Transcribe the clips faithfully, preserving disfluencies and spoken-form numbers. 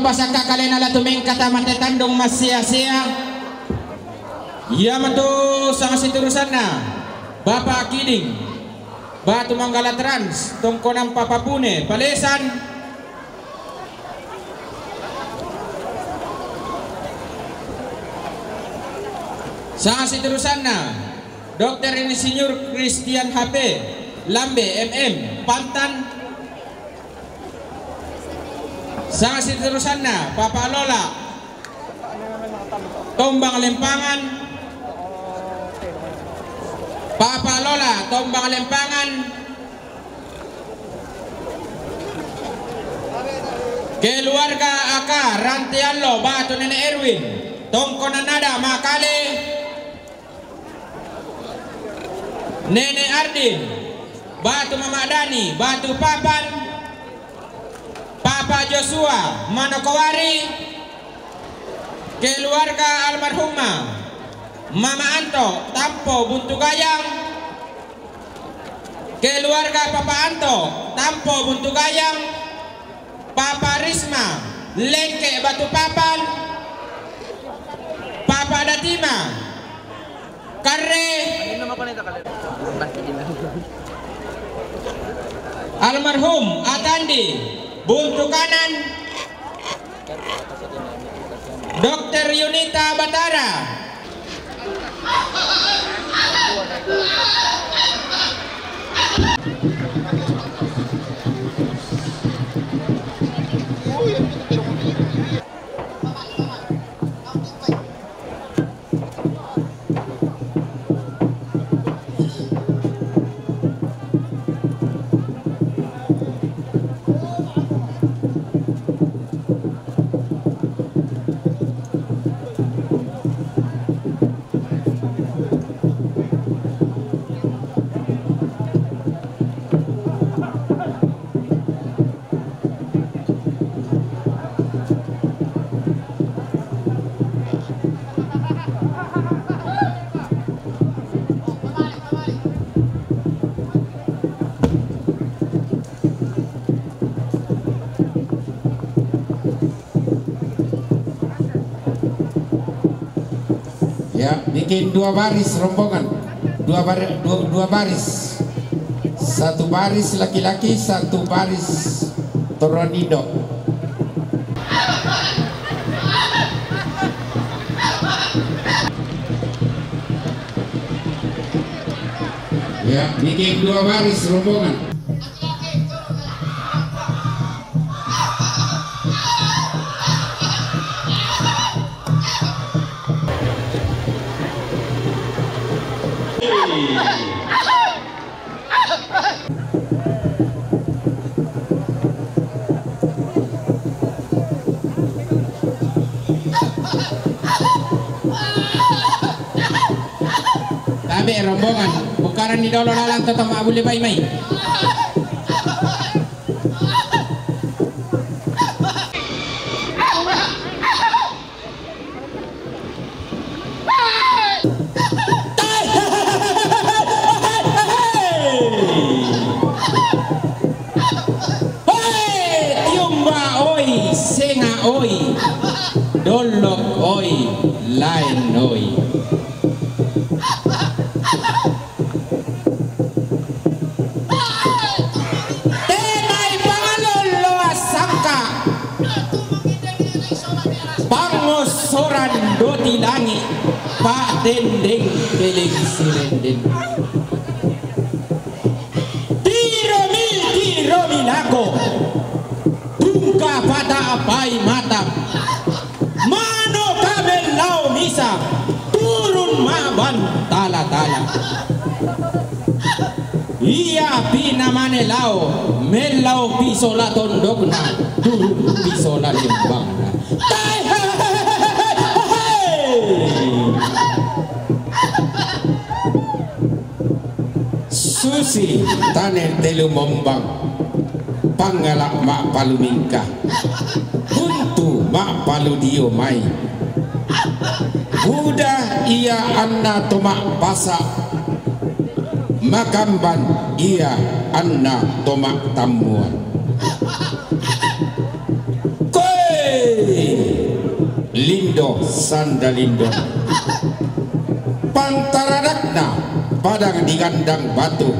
Pasakka kalena la tu mengkata mate tandung massea-sea. Iamatu sanga siturusanna Bapa Kiding, Batu Manggala Trans, tongkonan Papa Pune, Palesan. Sanga siturusanna Doktor Insinyur Christian H P, Lambe M M, Pantan. Sanga siturusanna Papa Lola, Tombang Lempangan. Papa Lola, Tombang Lempangan. Keluarga Aka Rantiallo, Batu Nenek Erwin, tongkonan Nada Makale. Nenek Ardin, Batu Mama Dani, Batu Papan. Papa Joshua, Manokwari. Keluarga almarhumah Mama Anto, Tampo, Buntu Gayam. Keluarga Papa Anto, Tampo, Buntu Gayam. Papa Risma, Lengke, Batu Papan. Papa Datima, Karre. Almarhum Atandi, Buntu Kanan. Doktor Yunita Batara. Ya, bikin dua baris rombongan. Dua bar-, dua, dua baris. Satu baris laki-laki, satu baris toronindo. Ya, bikin dua baris rombongan. Tabe rombongan, bukaran di dolo lalang toto mabule bai mai. Hoi, tiumba oi, senga oi, dollok oi, laen oi. Tenai pangalolo assakka. Pangossoran doti langi, pa'tendeng peleng sirenden. Tiromi, tiromi lako. Tungka pata apai mata. Mano ka mellao misa, turun ma'ban tala-tala. Iya pi namane lao, mellao pi sola tondokna, turun pi sola lembangna. Tai, hai, hai, hai, hai, hai. Susi tane telu mombang, panggala ma'palu mingka, buntu ma'palu dio mai. Buda iya anna to ma'pasa, makamban iya anna to ma'tammuan. Koe Lindo Sandalindo. Pantaranakna padang di Gandang Batu.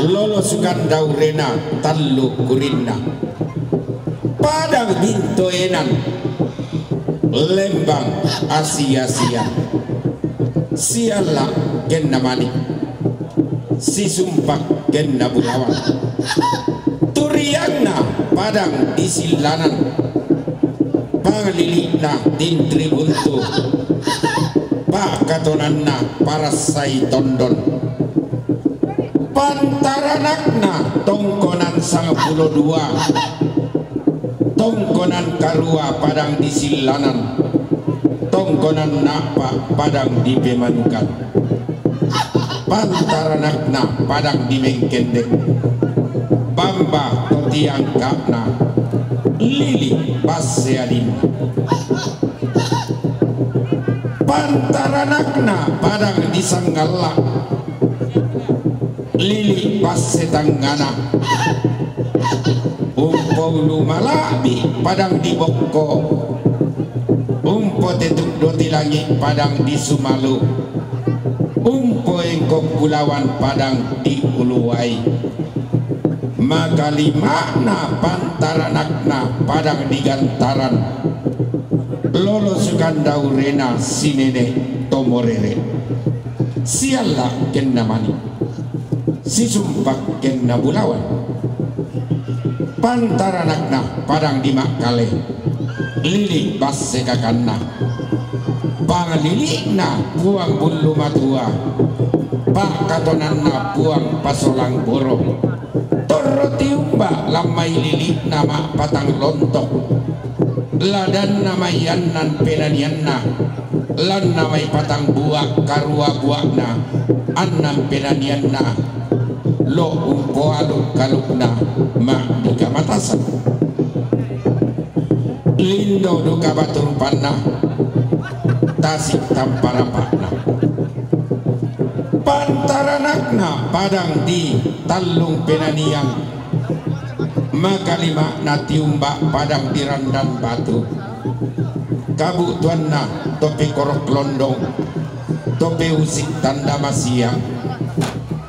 Lolos Gandaurena tallu kurinna. Padang Bintoenan, Lembang Asia-sia. Sialla kenna mani, sisumpak kenna bulawan. Turiangna padang di Sillanan. Panglili'na Tintri Buntu. Pakatonanna Parassai Tondon. Pantaranakna tongkonan sangpulo dua. Tongkonan karua padang di Sillanan. Tongkonan na'pa padang di Pemanukan. Pantaranakna padang di Mengkendek. Bamba to tiangka'na, lili basse alinna. Pantaranakna padang di Sanggalla, lili basse tangngana. Umpoulu mala'bi padang di Bokko. Umpotetuk doti langi padang di Sumalu. Umpoengkok bulawan padang di Uluwai. Makalima'na pantaranakna padang di Gantaran. Lolos Gandaurena si Nene' to Morere. Sialla kenna mani, sisumpak kenna bulawan. Pantaranakna padang di Makkale, lili basse kakanna. Panglili'na Puang Bullu Matua, pakatonanna Puang Pasolang Boro. Torro tiumba' lan mai lili'na ma'patang lontok. Ladanna mai annan penanianna, lanna mai patang bua' karua bua'na, annan penanianna lo' umpoalu' kalukna ma'dika matasan. Lindo duka batu rupanna, tasi' tampa rapa'na. Pantaranakna padang di Tallung Penaniang. Makalima'na tiumba' padang di Randan Batu. Kabu'tuanna to pekorok londong, to peusik tanda masiang.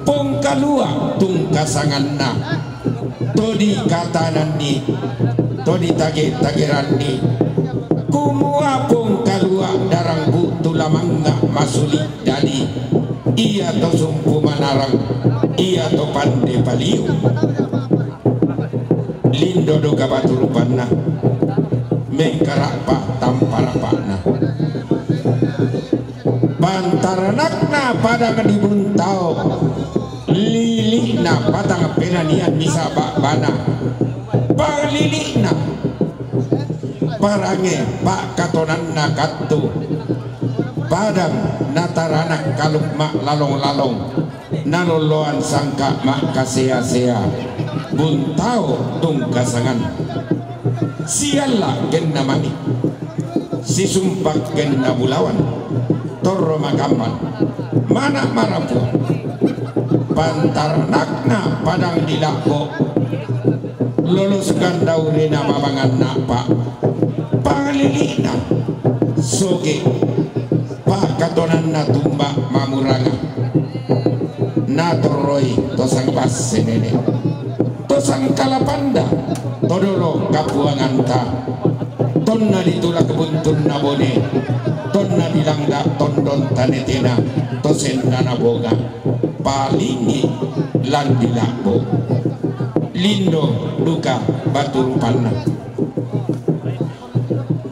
Pongkalua' tungkasanganna, to dikatananni, to ditage-tageranni. Kumua pongkalua' darang bu'tu lamangnga' masuli' dadi, iato sumpu manarang, iato pande paliu. Lindo duka batu rupanna, mengkara'pa tampa rapa'na. Pantaranakna padang di Buntao, lili'na patang penanian misa' ba'bana. Panglili'na parange pakatonanna kattu, padang nataranak kaluk ma'lalong-lalong, nalolloan sangka' ma'kasea-sea. Buntao tungkasangan. Sialla kenna mani, sisumpak kenna bulawan. Torro makamman, mana' marapu. Pantaranakna padang di La'bo, lolos Gandaurena mabangan na'pa. Panglili'na soge, pakatonanna tumba' mamuranga. Natorroi to sangbasse nene', to sangkalapanda, to dolo kapuanganta. Tonna ditulak buntunna bone, tonna dilangga' tondon tanetena, to sendana boga, palinggi lan di La'bo. Lindo duka batu rupanna.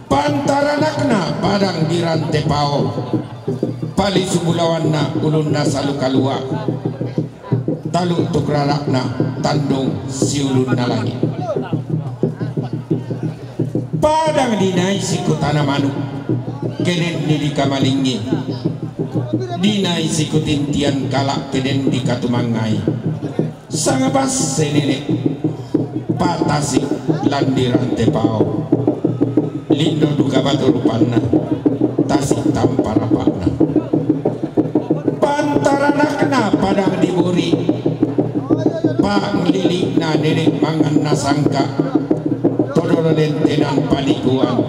Pantaranakna padang di Rantepao, palisu bulawanna ulunna salu kalua', talu' tukrara'na tandung siulunna langi'. Padang dinai siku tana manu', ke denni dikamalingngi, dinai siku tintian kala' ke den dikatumangngai. Sangabasse nene', patasi' lan di Rantepao. Lindo duka batu rupanna, tasi' tampa rapa'na. Pantaranakna padang di Buri, panglili'na nene' manganna sangka', to dolo lentenan panikuan.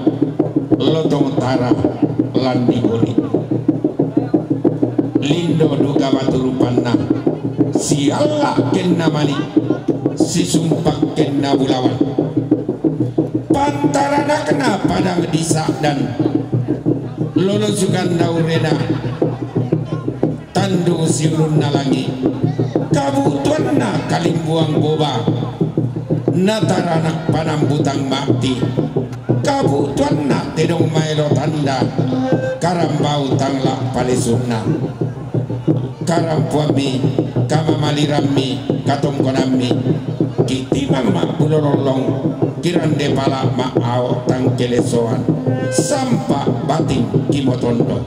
Lotong tara lan ni boli. Lindo duka batu rupanna, sialla kenna mani, sisumpak kenna bulawan. Pantaranakna padang di Sa'dan, lolo sukan daurena, tandung siulunna langi, kabutuanna kalimbuang boba, na taranak panambutang mati, kabutuanna tedong maelo tanda, karambau tangla palesunna. Karampuammi, kamamalirammi, katongkonammi, kitimang mabbulolollong, kirande pala ma ao tangkelesoan, sampa bating kimotondo.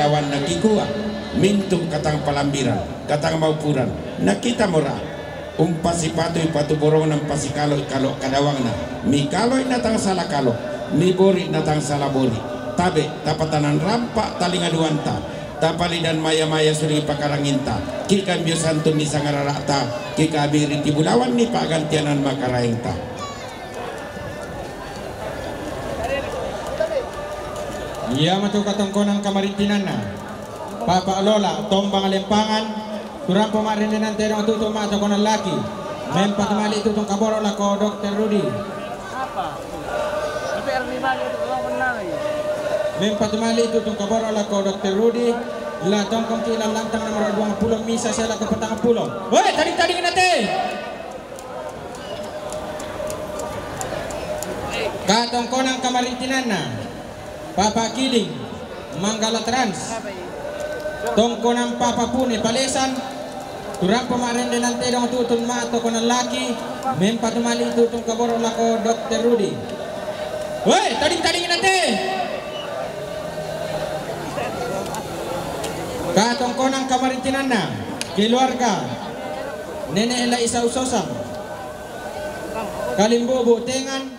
Awan na kikua, mintu' katang palambiran, katang maupuran, na kita' mu ra. Umpasipatu' i patuborongna, umpasikalo' i kalo' kadawangna. Mikalo' i na tang sala kalo', mibori' na tang sala bori'. Tabe', tapatanan rampa' talingaduanta, tapalidan maya-maya suling pakaranginta. Ki' kambiosan tu' nisangarara'ta, ki' kabiri' ti bulawan ni pa'gantianan makaraengta. Iya matu katongkonan kamarintinanna. Papa' Lola, Tombang Lempangan, tu rampo ma'rendenante dong tutu' ma'to konan laki. Mempatumali' tutu' kaboro' lako Dokter Rudi. Mempatumali' tutu' kaboro' lako Dokter Rudi. La tongkong ki' lallantang nomor duangpulo misa sia lako patangpulo. Woi, tading-tading nate! Katongkonan kamarintinanna, Papa Kiding, Manggala Trans, tongkonan Papa Pune Palesan, tu rampo ma'rendenante dong tutu' ma'to konan laki, mempatumali' tutu' kaboro' lako Dokter Rudi. Woi, tading-tading nate! Katongkonan kamarintinanna, keluarga Nene' Laisa Usosang, Kalimbubu Tengan,